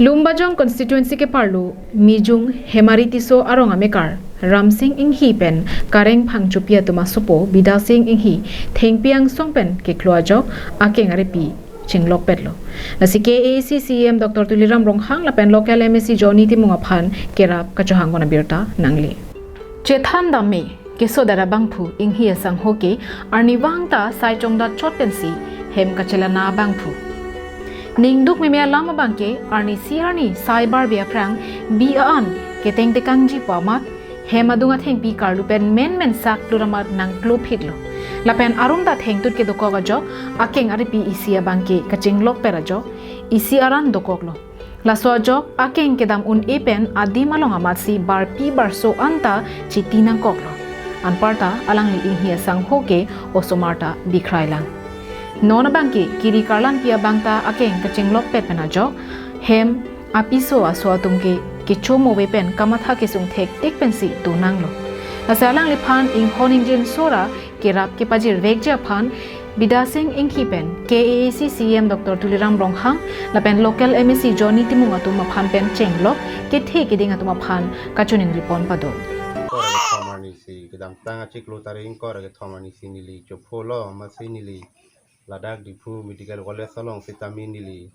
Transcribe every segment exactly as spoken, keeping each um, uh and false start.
Lumbajong constituency keparlo Mijung Hemari Tisso arong amekar Ramsing Inghi pen Kareng Phangchopi atum asopo Bidasing Inghi thengpi angsong pen keklo ajok akeng aripi chinglokpetlo. Lasi K A A C C E M Doctor Tuliram Ronghang lapen local M A C Johnny Timung aphan kerap kachohang kon abirta nangle. Chethan dam me keso dara bangphu Inghi asangho ke arnivang ta sai chongdat chot pensi hem kachelana bangphu. Ningduk meme alam abangke arnisi arni sai barbe aphrang bi a-an keteng tekangji pu amat hem adung athengpi karlu pen menmen sak klur amat nangklo phitlo. Lapen arum ta thengtut kedokok ajok akeng aripi isi abangke kachinglokpet ajok isi aran dokoklo. Laso ajok akeng kedam un-e pen adim along amatsi barpi barso anta chiti nangkoklo. Anparta alangli Inghi asangho ke osomar ta bikhrai lang. Non abangke kiri karlanpi abang ta akeng kachinglokpet pen ajok hem apiso aso atum ke kecho move pen kamatha kesung thektik pensi tonanglo. Lasi alangliphan inghon ingjinso ra kerap kepajirvekji aphan Bidasing Inghi pen K A A C C E M Doctor Tuliram Ronghang lapen local M A C Johnny Timung atum aphan pen chenglok kethe keding atum aphan kachoningri pon pado. Ingkoi ra kethom arnisi kedamtang achiklo tarik ingkoi ra kethom arnisi neli chopholo amatsi neli ladak Diphu Medical College along sitame neli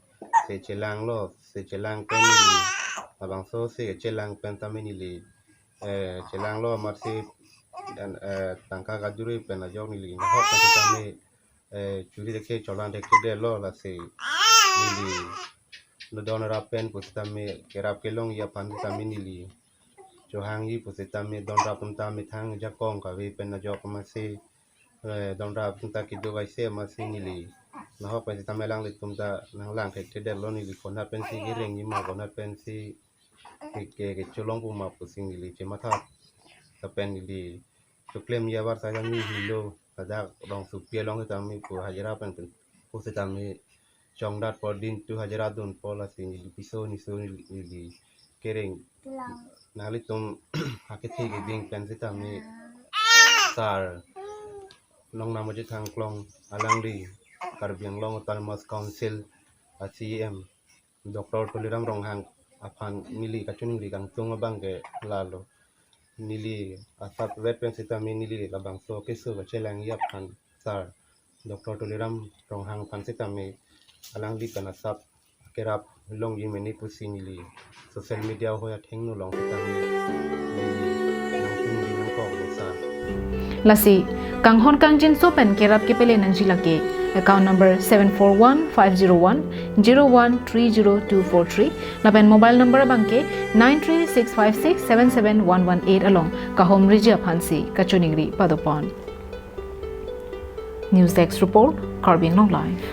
se chelanglo, se chelang pen neli labangso se chelang pen tame neli eh, chelanglo amatsi dan eh, tangka kajuri pen ajok neli nahok pen sitame eh, churi dekhe cholang dekhe detlo lasi neli no don rap pen pusitame kerap kelongji aphan sitame neli chohangji pusitame don rap tum ta methang jakong kave pen ajok amatsi eh, don rap tum ta kedo kaise amatsi neli nahok pen sitame alanglitum ta nanglang thekthe detlo neli konat pensi kerengji ma konat pensi ke ke kecholong pu ma pusi neli chematha lapen neli choklemji abar sai kami hilo ladak rongsopi along sitame pu hajira pen pen pusitame chongdat po din tu hajira dun po lasi neli piso niso neli, neli kereng nanglitum akethe keding pen sitame sar nongnam aji thangklong alangli Karbi Anglong Autonomous Council a C E M Doctor Tuliram Ronghang aphan neli kachoningri kangtung abangke lalo. Neli asap vet pen sitame neli labangso keso kachelangji aphan sar Doctor Tuliram Ronghang aphan sitame alangli pen asap kerap longji mene pusi neli social media hoi athengno along sitame neli nangchoningri nangkoklo sar. Lasi kanghon kangjinso pen kerap kepele nangji lake account number seven four one five zero one zero one three zero two four three lapen mobile number abangke nine three six five six seven seven one one eight along kahomriji aphansi kachoningri padopon. News Desk Report, Karbi Anglong Live.